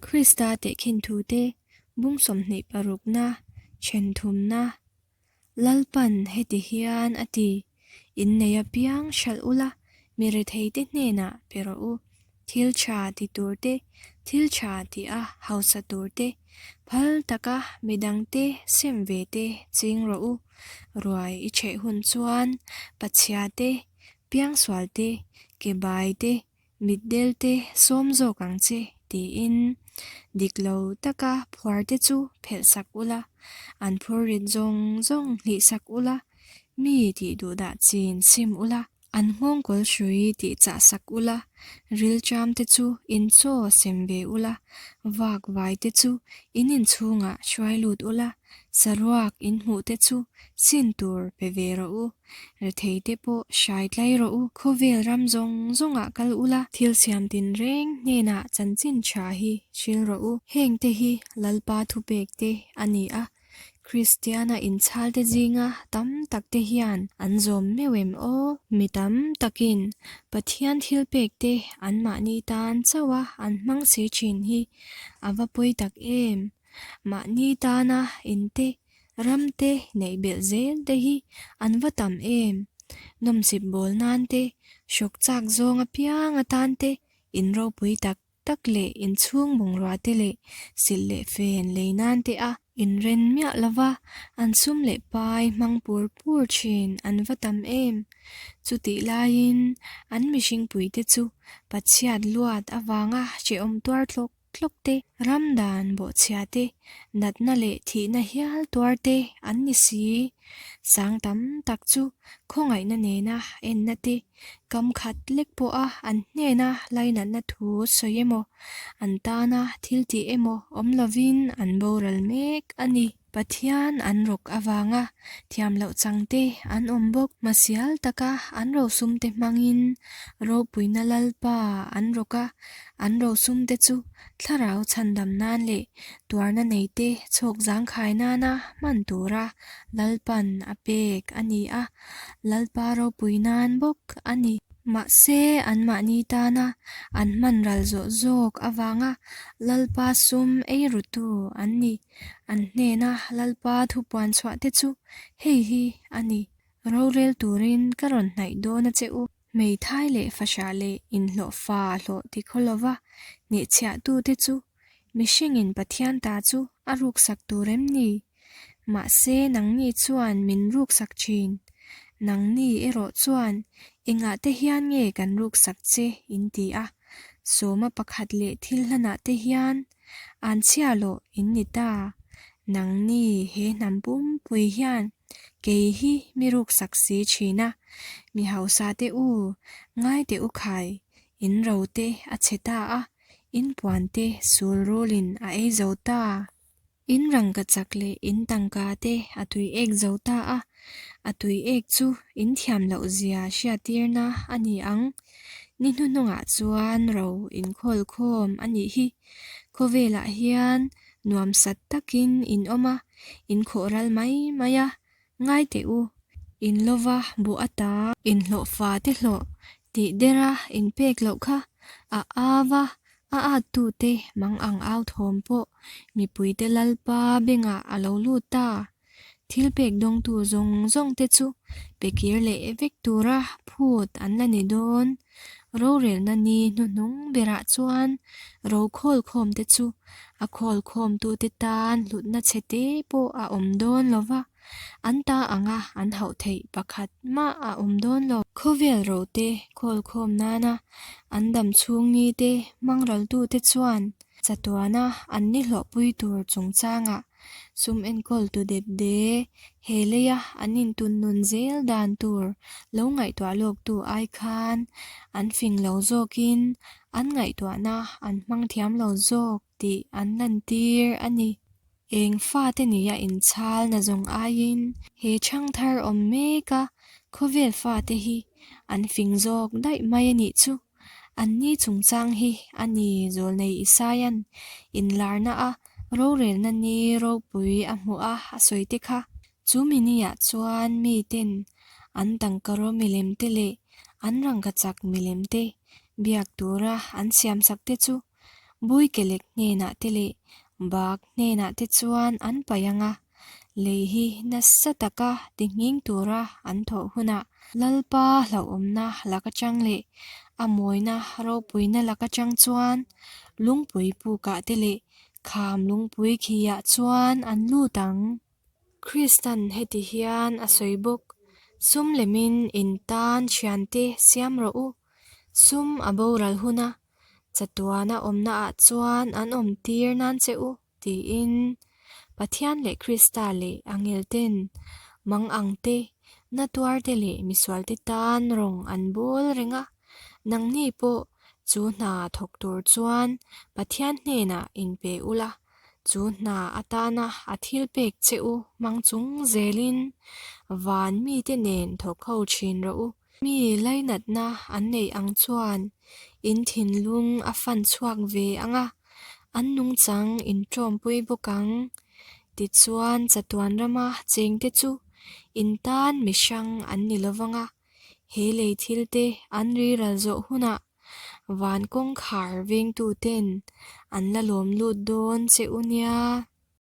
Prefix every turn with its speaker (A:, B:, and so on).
A: Krista tehkhin thute bung 20 parukna, then thumna, Lalpan heti hian a ti, Innei apiang hralh ula, mi retheite hnenah pe rawh u. Thil tha ti tur te, thil tha ti a hausa tur te, phal taka midangte sem ve te ching rawh u. Ruai i chheh hun chuan pachhia te, piangsual te, kebai te, Mitdel te sawm zawk ang che tiin dik lo taka phuar te chu phelh sak ula, an phur rit zawng zawng hlih sak ula, mi tih duh dah chin sim ula, an nghawngkawl hrui tih chah sak ula, rilṭam te chu in chaw sem ve ula, vak vai te chu in inchhungah hruai lut ula, saruak in hmuh te chu sin tur pe ve rawh u. Retheite pawh hrai tlai rawh u, khawvel ram zawng zawngah kal ula, thil siam tinreng hnenah chanchin tha hi hril rawh u. Hengte hi Lalpa thupekte a ni a, Kristiana inchhalte zinga tam takte hian an zawm meuh em aw? Mi tam takin Pathian thilpekte anmahni tan chauha an hmang si thin hi a va pawi tak em! Mahni tana inte Ram te neih belh zel te hi an va tam em? Nawmsip bawl nan te, hrawk chak zawng apiang atan te, in ropui tak tak leh inchhung bungrua te leh silh leh fen lei nan te a inren miah lova an sum leh pai hmang pur pur thin an va tam em? Chutih laiin an mihringpui te chu Pathian luat avanga hrehawm tuar tlawk tlawk te, ram dan bawhchhia te, natna leh thihna hial tuar te an ni si. Sang tam tak chu khawngaihna nena enna te, kam khat lek pawha an hnena lainatna thu sawi emaw, an tana thil tih emaw awm lovin an boral mek a ni. Pathian an rawk avanga thiam loh chang te an awm bawk. Hmasial taka an rosum te hmangin ropuina Lalpa an rawk a, an rosum te chu thlarau chhandam nan leh tuarna nei te chhawk zangkhai nana hman tura Lalpan a pek a ni a, Lalpa ropui nan bawk a ni. Mahse, anmahni tana an hman ral zawh zawk avanga Lalpa sum ei rutu an ni. An hnena Lalpa thupuan chhuah te chu hei hi a ni, Rorel turin ka rawn hnaih dawn a che u. Hmeithai leh fahrah leh inhlawhfa hlawh ti khaw lova hnehchhiahtute chu mihringin Pathian ta chu a ruksak tur em ni? Mahse nangni chuan min ruksak thin. Nangni erawh chuan engah te hian nge kan ruksak che in ti a, sawma pakhat leh thil hlanah te hian An chhia loh in ni ta. Nangni he hnam pumpui hian kei hi mi ruksak si thin a, mi hausa te u, ngai teh u khai, in ro te a chhe ta a, in puan te sul rulin a ei zo ta. In rangka chak leh in tangka te a tui ek zo ta a, a tui ek chu in thiam loh zia hriattirna a ni ang. Ni hnuhnungah chuan ro inkhawl khawm a nih hi. Khawvelah hian nuam sat takin in awm a, in khawh ral mai mai a, ngai teh u. In lova buh ata inhlawhfa te hlawh tih dera inpek loh kha a ava A attute mang ang au thawm pawh mipuite Lalpa bengah a lo lut ta. Thil pek dawngtu zawng zawngte chu pe kir leh vek tura phut an la ni dawn. Rorelna ni hnuhnung berah chuan ro khawlkhawmte chu a khawlkhawmtute tan hlutna chhe te pawh a awm dawn lo va. An ta anga an hauh theih pakhat mah a awm dawn lo. Khawvel rote khawlkhawm nana an dam chhung ni te hmangraltute chuan chatuana an ni hlawhpui tur chungchangah sum enkawl tu dep de he leia an intun nun zel dan tur lo ngaihtuah lawktu ai khan an fing lo zawkin an ngaihtuahna an hmang thiam lo zawk tih an lantir a ni. Eng fate nia inchhal na zawng aiin he chhangthar awm mek a, khawvel fate hi an fing zawk daih mai a nih chu. Anni chungchang hi a ni Zawlnei Isaia'n inlarna a rorelna ni ropui a hmuh a a sawi te kha. Chu miniah chuan miten an tangkaraw milem te leh an rangkachak milem te biak tura an siamsak te chu. Buikelek hnenah te leh bak hnenah te chuan an paih ang a, lei hi nasa taka ti nghing tura an thawh hunah Lalpa hlauhawmna lak atang leh a mawina ropuina lak atang chuan lungpui pukah te leh kham lungpui khiah chuan an lut ang. Kristan heti hian a sawi bawk, Sum lemin in tan thiante siam rawh u. Sum a boral hun a, chatuana awmnaah chuan an awm tir nan che u, tiin Pathian leh Krista leh angelten mang ang te, na tuarte leh misualte tan rawng an bawl reng a, nangni pawh chu hna thawk tur chuan Pathian hnenah inpe ula. Chu hna atana a thil pek che u hmang chung zelin van mite nen thawk ho thin rawh u. Mi lainatna an neih ang chuan in thinlung a fan chhuak ve ang a, an nungchang in tawmpui bawk ang. Tichuan chatuan rama chengte chu in tan mi hrang an ni lovang a, he lei thilte an riral zawh hunah Van kawngkhar vengtuten an la lawm lut dawn che u nia.